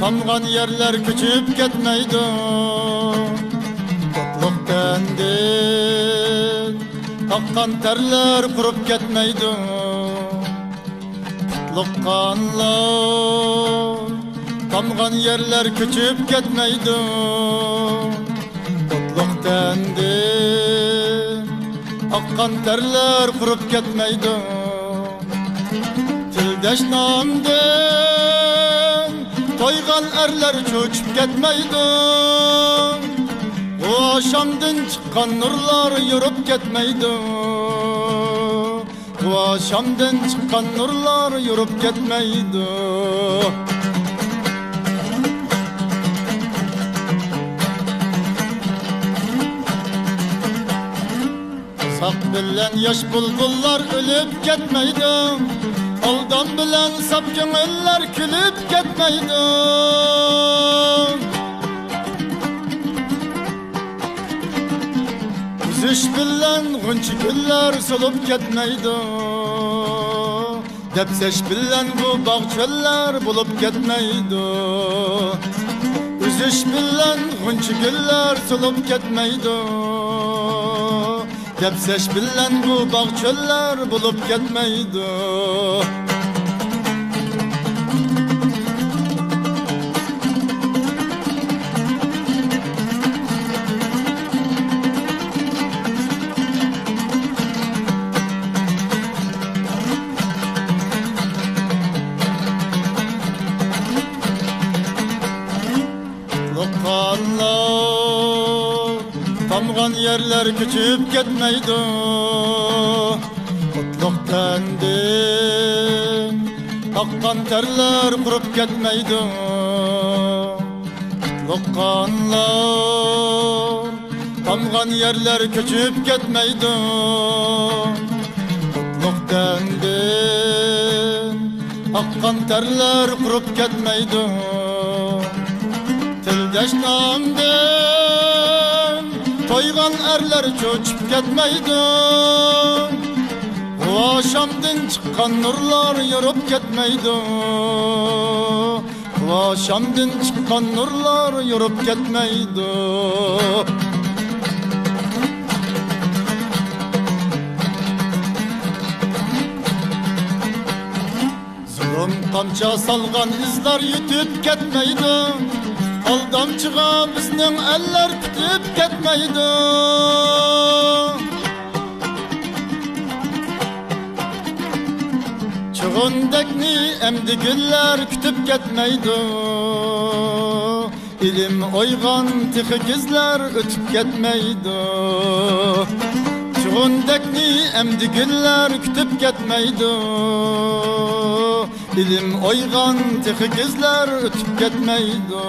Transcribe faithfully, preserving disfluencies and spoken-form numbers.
تامغان يەرلەر كۆچۈپ كەتمەيدۇ. ئوتلۇق تەندىن ئاققان تەرلەر قۇرۇپ كەتمەيدۇ. قۇتلۇق قانلار تامغان يەرلەر كۆچۈپ كەتمەيدۇ. ئوتلۇق تەندىن ئاققان تەرلەر قۇرۇپ كەتمەيدۇ. تىلدەش نامدىن تويغان ئەرلەر چۆچۈپ كەتمەيدۇ. غۇۋا شامدىن چىققان نۇرلار يورۇپ كەتمەيدۇ. غۇۋا شامدىن چىققان نۇرلار يورۇپ كەتمەيدۇ. ساق بىلەن ياش بۇلبۇللار ئۆلۈپ كەتمەيدۇ. ئالدام بىلەن ساپ كۆڭۈللەر كۈلۈپ كەتمەيدۇ. ئۈزۈش بىلەن غۇنچە گۈللەر سولۇپ كەتمەيدۇ. دەپسەش بىلەن بۇ باغ چۆللەر بولۇپ كەتمەيدۇ. ئۈزۈش بىلەن غۇنچە گۈللەر سولۇپ كەتمەيدۇ. دەپسەش بىلەن بۇ باغ چۆللەر بولۇپ كەتمەيدۇ. قۇتلۇق قانلار تامغان يەرلەر كۆچۈپ كەتمەيدۇ. قۇتلۇق تەندىن ئاققان تەرلەر قۇرۇپ كەتمەيدۇ. قۇتلۇق قانلار تامغان يەرلەر كۆچۈپ كەتمەيدۇ. قۇتلۇق تەندىن ئاققان تەرلەر قۇرۇپ كەتمەيدۇ. تىلدەش نامدىن تويغان ئەرلەر چۆچۈپ كەتمەيدۇ. غۇۋا شامدىن چىققان نۇرلار يورۇپ كەتمەيدۇ. غۇۋا شامدىن چىققان نۇرلار يورۇپ كەتمەيدۇ. زۇلۇم قامچا سالغان ئىزلار يېتىپ كەتمەيدۇ. ئالدامچىغا بىزنىڭ ئەللەر پۈتۈپ كەتمەيدۇ. چۇغۇندەكنى ئەمدى گۈللەر كۈتۈپ كەتمەيدۇ. ئىلىم ئويغان تېخى كۈزلەر ئۆتۈپ كەتمەيدۇ. چۇغۇندەكنى ئەمدى گۈللەر كۈتۈپ كەتمەيدۇ. ئىلىم ئويغان تېخى كۈزلەر ئۆتۈپ كەتمەيدۇ.